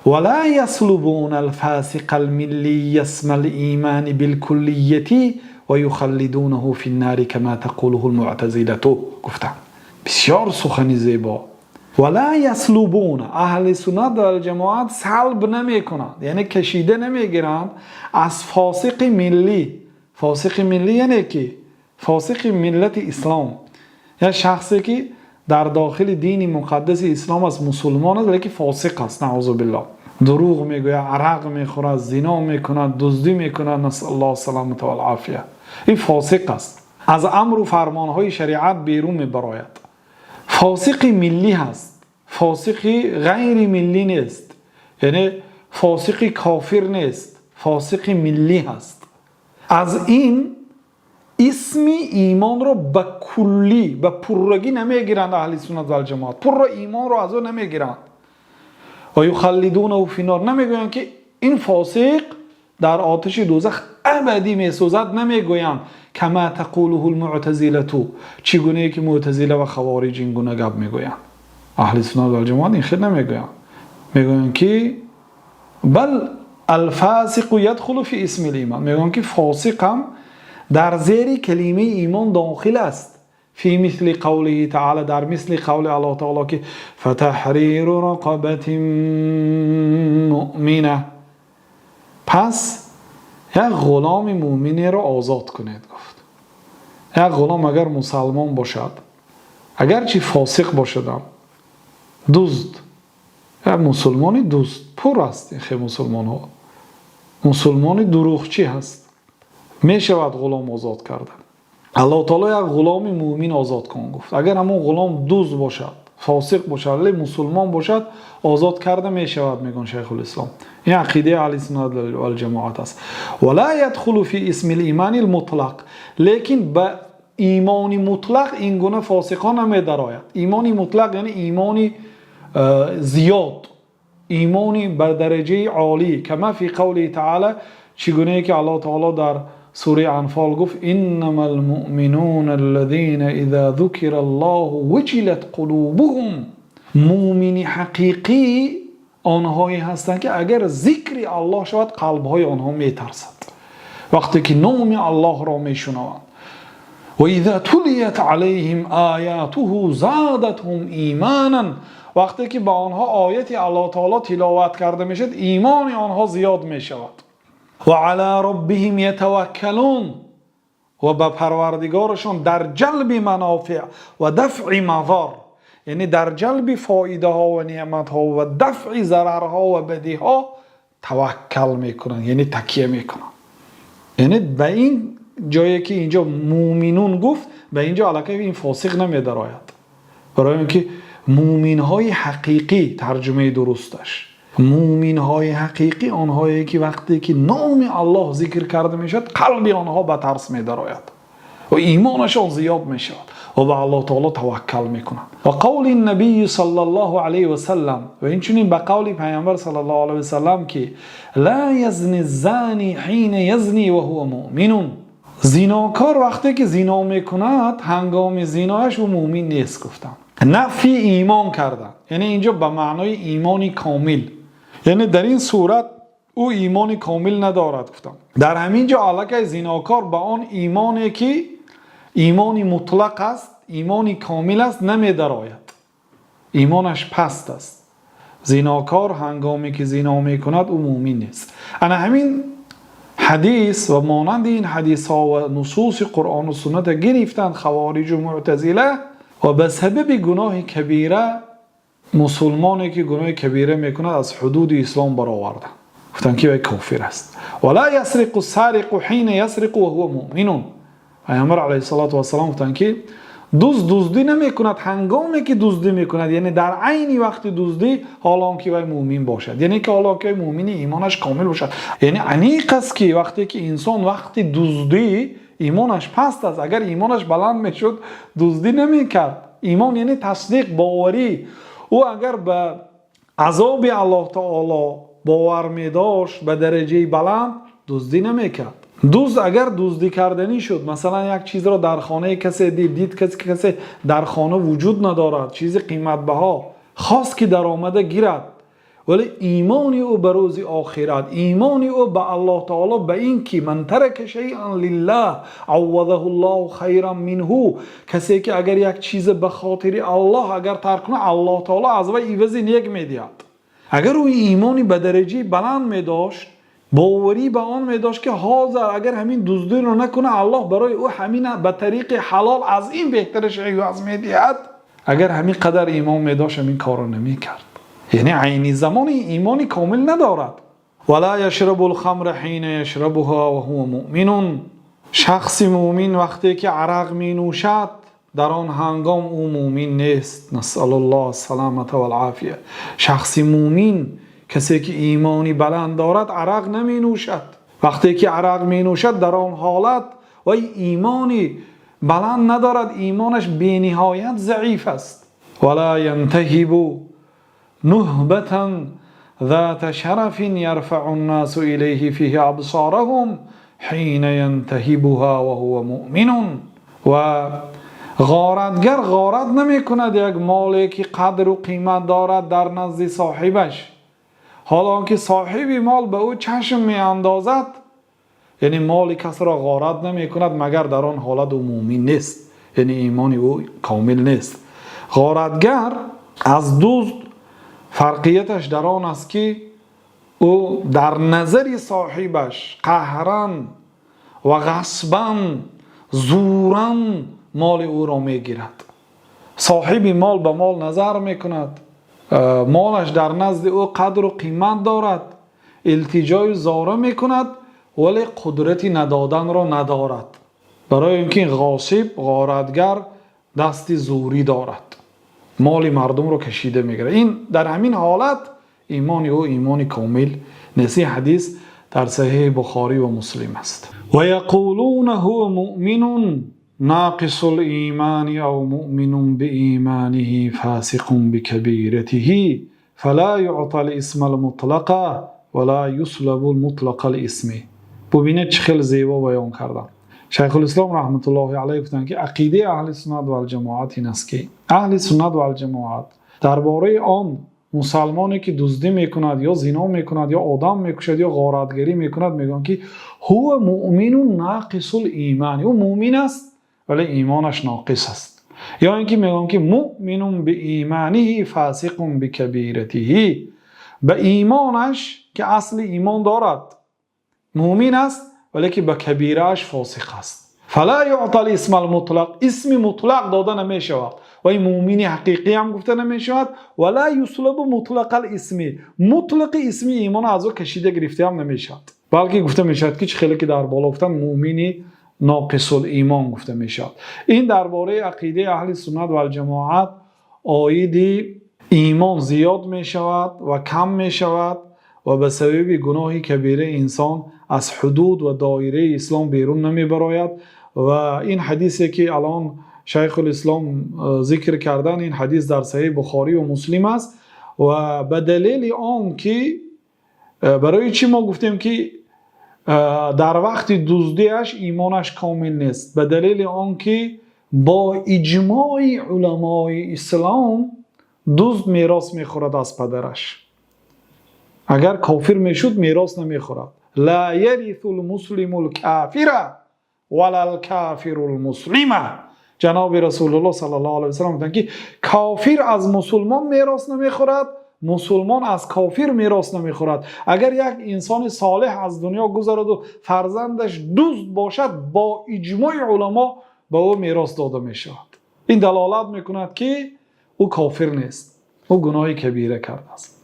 ولا يسلبون الفاسق الملي اسم الإيمان بالكلية ويخلدونه في النار كما تقوله المعتزلة. Гуфтанд, бисёр сухани зебо. ولا يسلبون, аҳли суннат вал ҷамоат салб намекунанд, яъне кашида намегиранд аз фосиқи миллӣ. Фосиқи миллӣ яъне ки фосиқи миллати ислом, як шахсе ки дар дохили дини муқаддаси ислом аст, мусулмон аст, лекин фосиқ аст, наъузу биллоҳ, дурӯғ мегӯяд, арақ мехӯрад, зино мекунад, дуздӣ мекунад, نسأل الله السلامة والعافية. Ин фосиқ аст, аз амру фармонҳои шариат берун мебарояд, фосиқи миллӣ ҳаст, фосиқи ғайри миллӣ нест, яъне фосиқи кофир нест, фосиқи миллӣ ҳаст. Аз ин исми имонро ба куллӣ, ба пуррагӣ намегиранд. Аҳли суннат валҷамоат пурра имонро аз ӯ намегиранд. ويخلدونه في النار, намегӯянд ки ин фосиқ дар оташи дӯзах абадӣ месӯзад, намегӯянд. كما تقوله المعتزلة, чӣ гунае ки мӯтазила ва хавориҷ ин гуна гап мегӯянд. Аҳли суннат валҷамоат ин хел намегӯянд, мегӯянд ки بل الفاسق يدخل في اسم الإيمان, мегӯянд ки фосиқ ҳам дар зери калимаи имон дохил аст. في مثل قوله تعالى, дар мисли қавли Аллоҳ таоло ки فتحرير رقبة مؤمنة, пас як ғуломи мӯминеро озод кунед, гуфт. Як ғулом агар мусалмон бошад, агарчи фосиқ бошадам, дузд, як мусулмони дузд пур аст ин хел мусулмонҳо, мусулмони дурӯғчӣ ҳаст, мешавад ғулом озод кардан. Аллоҳ таоло як ғуломи мӯмин озод кун гуфт. Агар ҳамон ғулом дузд бошад, фосиқ бошад, вале мусулмон бошад, озод карда мешавад, мегӯянд шайхулислом. Ин ақидаи аҳли суннат валҷамоат аст. ولا يدخل في اسم الإيمان المطلق, лекин ба имони мутлақ ин гуна фосиқҳо намедарояд. Имони мутлақ яъне имони зиёд, имони ба дараҷаи олӣ. كما في قوله تعالى, чӣ гунае ки Аллоҳ таоло дар сураи Анфол гуфт: إنما المؤمنون الذين إذا ذكر الله وجلت قلوبهم. Мӯмини ҳақиқӣ онҳое ҳастанд, ки агар зикри Аллоҳ шавад, қалбҳои онҳо метарсад, вақте ки номи Аллоҳро мешунаванд. وإذا تليت عليهم آياته زادتهم إيمانا, вақте ки ба онҳо ояти Аллоҳ таоло тиловат карда мешавад, имони онҳо зиёд мешавад. وعلى ربهم يتوكلون, ва ба парвардигорашон дар ҷалби манофеъ ва дафъи мазор, яъне дар ҷалби фоидаҳо ва неъматҳо ва дафъи зарарҳо ва бадиҳо таваккал мекунанд, яъне такя мекунанд. Яъне ба ин ҷое ки инҷо мӯминун гуфт, ба инҷо аллакай ин фосиқ намедарояд, барои он ки мӯминҳои ҳақиқӣ, тарҷумаи дурусташ, мӯминҳои ҳақиқӣ онҳое ки вақте ки номи Аллоҳ зикр карда мешавад, қалби онҳо ба тарс медарояд ва имонашон зиёд мешавад ва ба Аллоҳ таоло таваккал мекунанд. وقول النبي صلى الله عليه وسلم, ва инчунин ба қавли Пайғамбар صلى الله عليه وسلم ки لا يزني الزاني حين يزني وهو مؤمن, зинокор вақте ки зино мекунад, ҳангоми зинояш ӯ мӯмин нест, гуфтам. Нафи имон кардан, яъне инҷо ба маънои имони комил, яъне дар ин сурат ӯ имони комил надорад, гуфтам. Дар ҳамин ҷо аллакай зинокор ба он имоне ки имони мутлақ аст, имони комил аст, намедарояд, имонаш паст аст. Зинокор ҳангоме ки зино мекунад, ӯ мӯмин нест. Ана ҳамин ҳадис ва монанди ин ҳадисҳо ва нусуси Қуръону сунната гирифтанд хавориҷу мӯътазила ва ба сабаби гуноҳи кабира мусулмоне ки гуноҳи кабира мекунад, аз ҳудуди ислом бароварданд, гуфтанд ки вай кофир аст. ولا يسرق السارق حين يسرق وهو مؤمن, Пайғамбар عليه الصلاة والسلام гуфтанд ки дузд дуздӣ намекунад ҳангоме ки дуздӣ мекунад, яъне дар айни вақти дуздӣ, ҳолон ки вай мӯмин бошад, яъне ки ҳолон ки вай мӯмини имонаш комил бошад. Яъне аниқ аст, ки вақте ки инсон вақти дуздӣ имонаш паст аст. Агар имонаш баланд мешуд, дуздӣ намекард. Имон яъне тасдиқ, боварӣ. Ӯ агар ба азоби Аллоҳ таоло бовар медошт ба дараҷаи баланд, дуздӣ намекард. Дузд агар дуздӣ карданӣ шуд, масалан, як чизро дар хонаи касе дид, касе дар хона вуҷуд надорад, чизи қиматбаҳо хост ки даромада гирад. Вале имони ӯ ба рӯзи охират, имони ӯ ба Аллоҳи таъоло, ба инки ман тарака шайъан лиллаҳи аввазаҳуллоҳу хайран минҳу, касе ки агар як чиз ба хотири Аллоҳ агар тарк кунад, Аллоҳи таъоло аз вай иваз нек медиҳад. Агар ӯ имоне ба дараҷаи баланд медошт, боваре ба он медошт, ки ҳозир агар ҳамин дуздиро накунад, Аллоҳ барои ӯ ҳамин ба тариқи ҳалол аз ин беҳтараш иваз медиҳад. Агар ҳамин қадар имон медошт, ҳамин корро намекард. Яъне айни замон имони комил надорад. Ва ло яшрабул хамра ҳина яшрабуҳо ва ҳува мӯъмин. Шахси мӯъмин вақте ки арақ менӯшад, дар он ҳангом ӯ мӯъмин нест. Насъалуллоҳас саломата вал офия. Шахси мӯъмин, касе ки имони баланд дорад, арақ наменӯшад. Вақте ки арақ менӯшад, дар он ҳолат вай имони баланд надорад, имонаш бениҳоят заиф аст. Ва ло янтаҳибу нуҳбатан зота шарафин ярфаъун-носу илайҳи фиҳи абсораҳум ҳина янтаҳибуҳо ва ҳува мӯъмин. Ва ғоратгар ғорат намекунад як моле ки қадру қимат дорад дар назди соҳибаш, ҳол он ки соҳиби мол ба ӯ чашм меандозад, яъне моли касро ғорат намекунад, магар дар он ҳолат ӯ мӯъмин нест, яъне имони ӯ комил нест. Ғоратгар аз дузд фарқияташ дар он аст, ки ӯ дар назари соҳибаш қаҳран ва ғасбан, зӯран моли ӯро мегирад. Соҳиби мол ба мол назар мекунад, молаш дар назди ӯ қадру қимат дорад, илтиҷои зора мекунад, вале қудрати надоданро надорад, барои инки ғосиб, ғоратгар дасти зӯрӣ дорад, моли мардумро кашида мегирад. Ин дар ҳамин ҳолат имони ӯ имони комил нест. Ин ҳадис дар Саҳеҳи Бухорӣ ва Муслим аст. Ва яқулуна ҳува мӯъминун ноқисул имони ав мӯъминун биимониҳи фосиқун бикабиратиҳи фало юътал исмал мутлақа ва ло юслабу мутлақал исми. Бубинед, чӣ хеле зебо баён карданд. Шайхулислом раҳматуллоҳи алайҳ гуфтанд, ки ақидаи аҳли суннат вал ҷамоат ин аст, ки аҳли суннат вал ҷамоат дар бораи он мусалмоне ки дуздӣ мекунад ё зино мекунад ё одам мекушад ё ғоратгарӣ мекунад, мегӯянд, ки ҳува мӯъминун ноқисул имон, ӯ мӯъмин аст, вале имонаш ноқис аст. Ё ин ки мегӯянд, ки мӯъминун биимониҳи фосиқун бикабиратиҳи, ба имонаш, ки асли имон дорад, мӯъмин аст, вале ки ба кабирааш фосиқ аст. Фала юътал исмал мутлақ, исми мутлақ дода намешавад ва ин мӯъмини ҳақиқӣ ҳам гуфта намешавад. Ва ла юслабу мутлақал исми, мутлақи исми имон аз ӯ кашида гирифта ҳам намешавад, балки гуфта мешавад, ки чӣ хеле ки дар боло гуфтанд, мӯъмини ноқисул имон гуфта мешавад. Ин дар бораи ақидаи аҳли суннат вал ҷамоат оиди имон зиёд мешавад ва кам мешавад ва ба сабаби гуноҳи кабира инсон аз ҳудуд ва доираи ислом берун намебарояд. Ва ин ҳадисе ки алон Шайхулислом зикр кардан, ин ҳадис дар Саҳеҳи Бухорӣ ва Муслим аст. Ва ба далели он ки барои чӣ мо гуфтем, ки дар вақти дуздиаш имонаш комил нест, ба далели он ки бо иҷмои уламои ислом дузд мерос мехӯрад аз падараш. Агар кофир мешуд, мерос намехӯрад. Ла ярисул муслимул кофира валал кофирул муслима. Ҷаноби Расулуллоҳ саллаллоҳу алайҳи васаллам гуфтанд, ки кофир аз мусулмон мерос намехӯрад, мусулмон аз кофир мерос намехӯрад. Агар як инсони солеҳ аз дунё гузараду фарзандаш дузд бошад, бо иҷмои уламо ба ӯ мерос дода мешавад. Ин далолат мекунад, ки ӯ кофир нест, ӯ гуноҳи кабира кардааст.